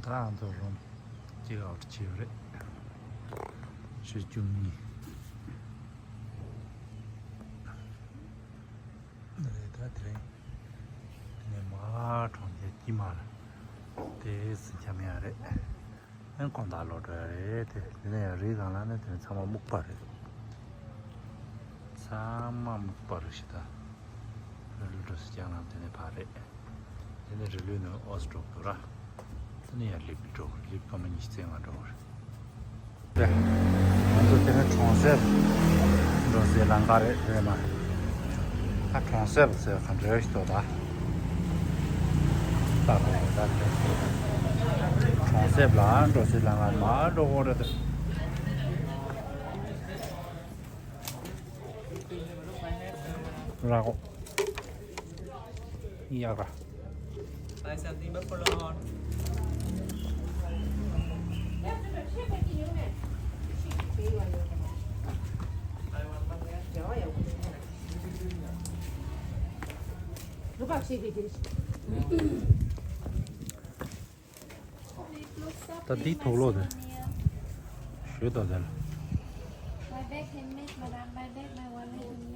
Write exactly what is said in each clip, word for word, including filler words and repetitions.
ད་ང་ཚོ་རུམ་ཅིག་ཨའོ་ཊི་བྱས་ཡོད་རེད། ཕྱི་བཅུ་གཉིས་རེད། ད་དེ་རིང་དེ་ནས་མར་གྲོང་ཁྱེར་དཀྱིལ་མར་དེ་ཟིན་ཁྱམས་ཡག་རེད། ཨན་ཁོང་ད་ལོག་འགྲོ་ཡག་རེད། དེ་དེ་ནས་ཡང་རི་སྒང་ལ་ནི་དེ་ཚང་མ་སྨུག་པ་རེད། ཚང་མ་སྨུག་པ་རེད་ཤི་ད། རི་ལུ་འགྲོ་སི་ཀྱང་ལམ་དེ་ནས་ཕར་རེད། དེ་ནས་རི་ལུ་ནས་ཨོ་སི་འགྲོ་གི་འདུག་ར། དེ་ནས་ཡར་ལིབ་འགྲོ་གི་རེད། ལིབ་སྐར་མ་ཉི་ཤུ་རྩ་ལྔ་འགྲོ་གི་རེད། ང་ཚོ་དེ་ནས་གྲོང་གསེབ་འགྲོ་སའི་ལམ་ཁ་རེད་རེད་མ། ད་གྲོང་གསེབ་ཟེར་ག་འདྲ་ཞིག་འདུག་ད། ད་ག་རེད་ད་རེད། གྲོང་གསེབ་ལ་འགྲོ་སའི་ལམ་ཁ་མར་འགྲོ་གི་རེད་ད། ར་གོ། ཡག་ར། Buy something buffalo horn. ད་འདི་དོག་ལོག་དེ། ཞོད་དོ་དེ་ལ། My bag handmade, madam. My bag, my wallet handmade.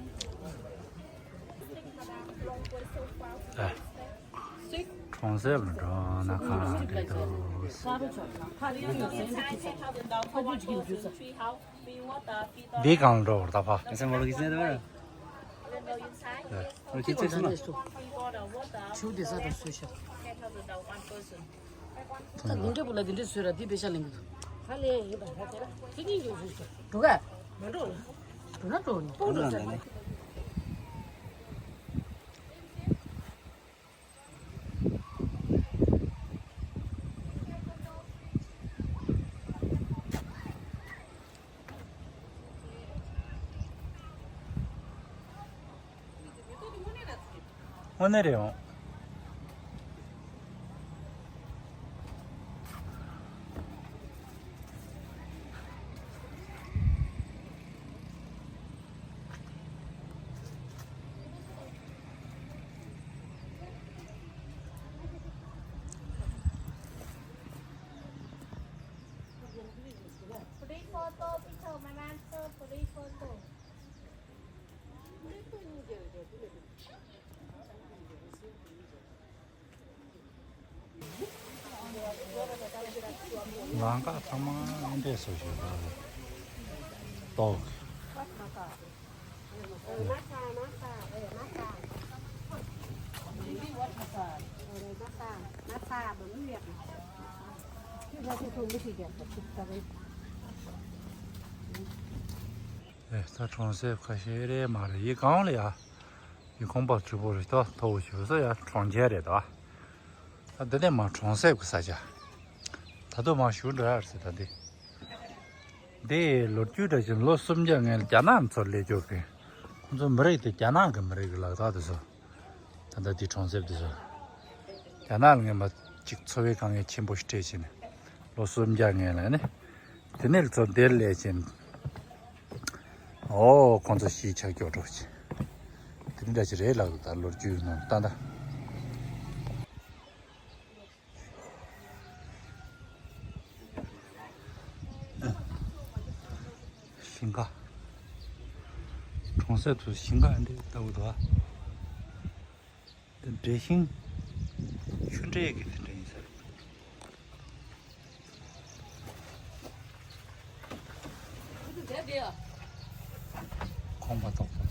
ཨ། གྲོང་གསེབ་ལ་འགྲོ་ན་གང་འདྲ་འདུག་འདི་གང་འགྲོ་བར་ད་ཕ། ད་འདི་འདྲ་བུ་ལ་འདི་འདྲ་བཟོས་ར་འདི་པེ་ཤ་ལེན་གི་འདུག་ད་ལེན་ཡིན་པ་ད་དེ་ར་དེ་གཉིས་ཀྱི་བཟོས་ཤག་འགྲོ་ག་མ་འགྲོ་ཡ། འགྲོ་ན་འགྲོ་ནི་སྤོ་འགྲོ་ཟེར་ན། དངོས་གནས་རེད་འོང་། Free photo, picture, my answer, free photo. ལམ་ཁ་ཚང་མ་འདྲེས་སོ་ཞིག་རེད། ཏོག་ཨེ་ད་གྲོང་གསེབ་ཁ་ཤས་རེད་མ་རེད། ཡི་གང་ལ་ཡ། ཡི་གོང་པ་ཆུ་བོ་རི་ཐོག་མཐོ་བོ་ཞིག་ས་ཡ་གྲོང་ཁྱེར་རེད་དོ། ད་འདི་ནས་མ་གྲོང་གསེབ་ཀྱི་ས་ཆ། ད་དུང་མ་ཞུ་འགྲོ་ཡ་རེད་ཟེར་ད་འདི། འདི་ལོ་རྒྱུས་འདྲ་ཞིག་ལོ་སུམ་བརྒྱ་སྔོན་ལ་རྒྱ་ནག་ཚོ་སླེབས་ཀྱོག་གི། ཁོང་ཚོ་མི་རིགས་དེ་རྒྱ་ནག་གི་མི་རིགས་ཀྱི་ལག་རྟགས་དེ་ཚོ། ད་ལྟ་འདི་གྲོང་གསེབ་དེ་ཚོ། རྒྱ་ནག་ལ་སྔོན་མ་གཅིག་འཚོ་བའི་དཀའ་ངལ་ཆེན་པོ་ཞིག་འཕྲད་ཕྱིན་ནས། ལོ་སུམ་བརྒྱ་སྔོན་ལ་ནི། དེ་ནས་ཚོ་འདིར་སླེབས་ཕྱིན། ཨོ་ཁོང་ཚོ་གཞིས་ཆགས་ཀྱོག་འགྲོ་ཕྱིན། དེ་འདྲ་ཞིག་རེད་ལགས་ད་ལོ་རྒྱུས་ནང་ལྟ་ད། ཞིང་ཁ། གྲོང་གསེབ་ཏུ་ཞིང་ཁ་འདི་ལྟ་བུ་འདུག་ཨ། འདི་འབྲས་ཞིང་། ཆུ་འབྲས་ཀྱི་དེ་འདྲ་ཡིན་ས་རེད། ཁོང་པ་ཏོག་ཏོག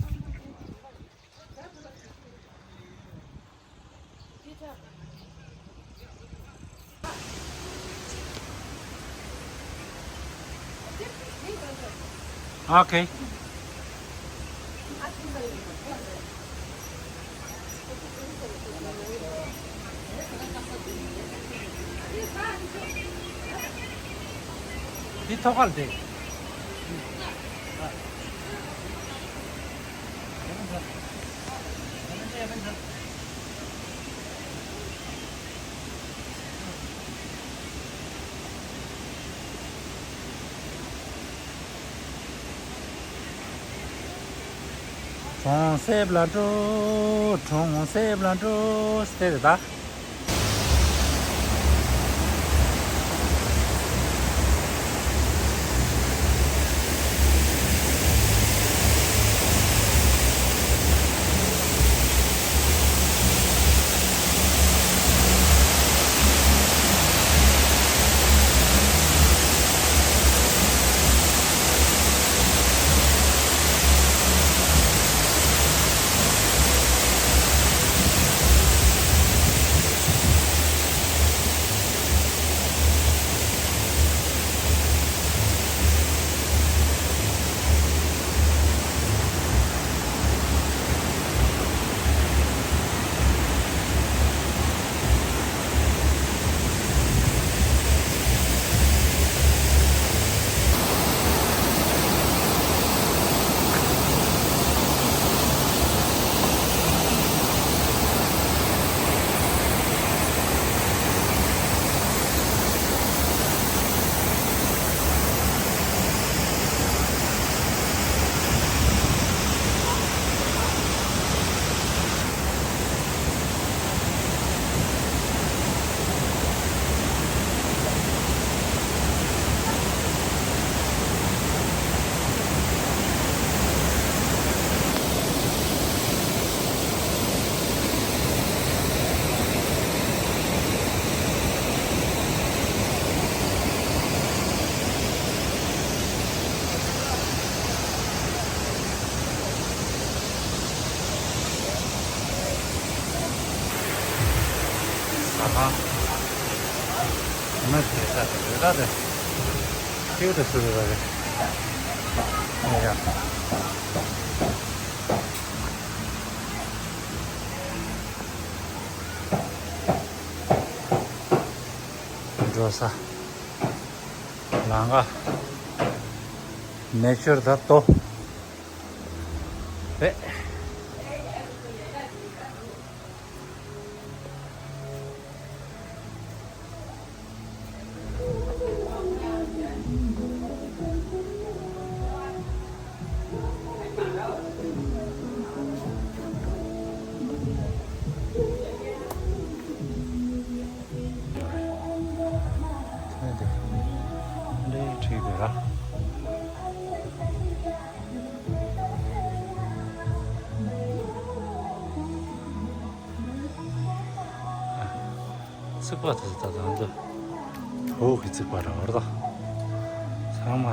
Okay. འདི་ཐོག་ཁར་བསྡད། གྲོང་གསེབ་ལ་འགྲོ། གྲོང་གསེབ་ལ་འགྲོ་ཟེར་ད། ཨ། མི་དེ་ས་དེ་རེད་ད་དེ། ཁྱེད་དེ་སུ་རེད་ད་རེད། ཨེ་ཡ། འགྲོ་ས། ལང་ཀ། ནེ་ཅར་ད་ཏོ། རེད། ཐོན་ཏེ། འདི་ཁྲིད་དེ་ར། རྩིག་པ་དེ་ད་དང་དུ། འོག་གི་རྩིག་པ་ར་བར་དང་། ཚང་མ།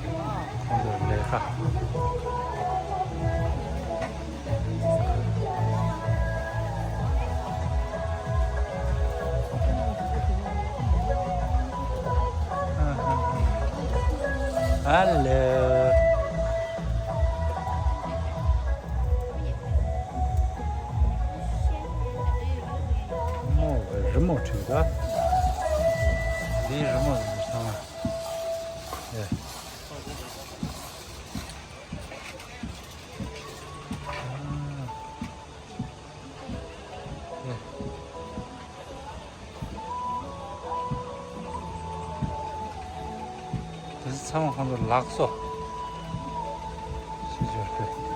ཁོང་ཚོ་ལས་ཀ། ཧ་ལོ། མོ་རི་མོ་བྲིས་ད། འདིའི་རི་མོ་ཚང་མ། ཨེ། དེ་ཚང་མ་ཁོང་ཚོ་ལགས་སོ། ཞེས་བརྗོད་དགོས།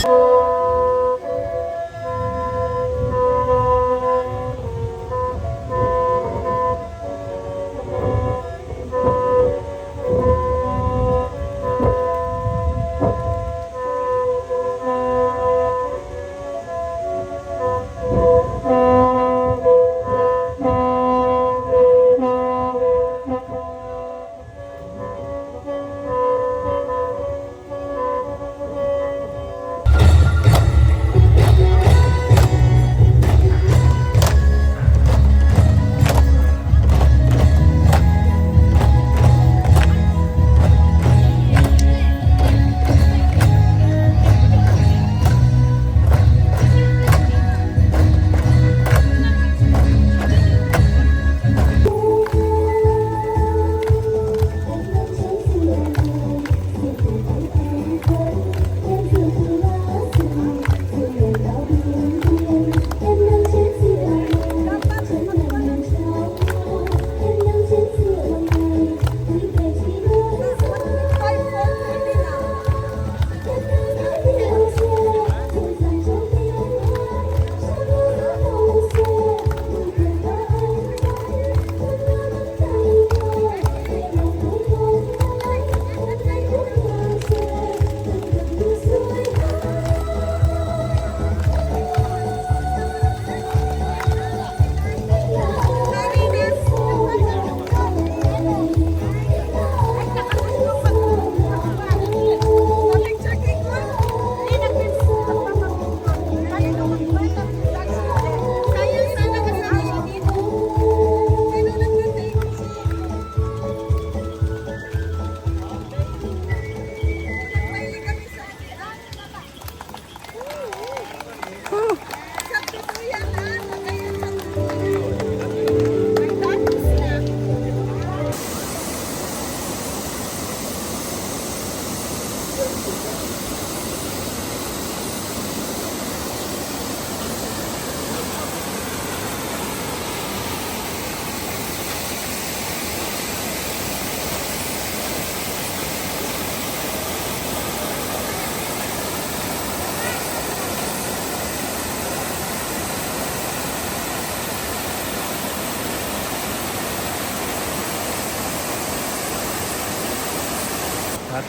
ད་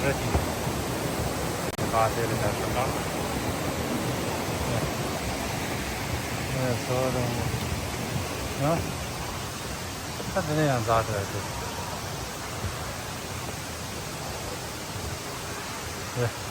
ཁྲ་ཅིག་ཁ་ཟས་ལ་ད་ཁྲ་ཁ། ཨེ་སོ་རང་། ཨ། ད་དེ་ནས་ཡང་ཟ་ཐུབ་ཡ་ཆེ། ཨེ།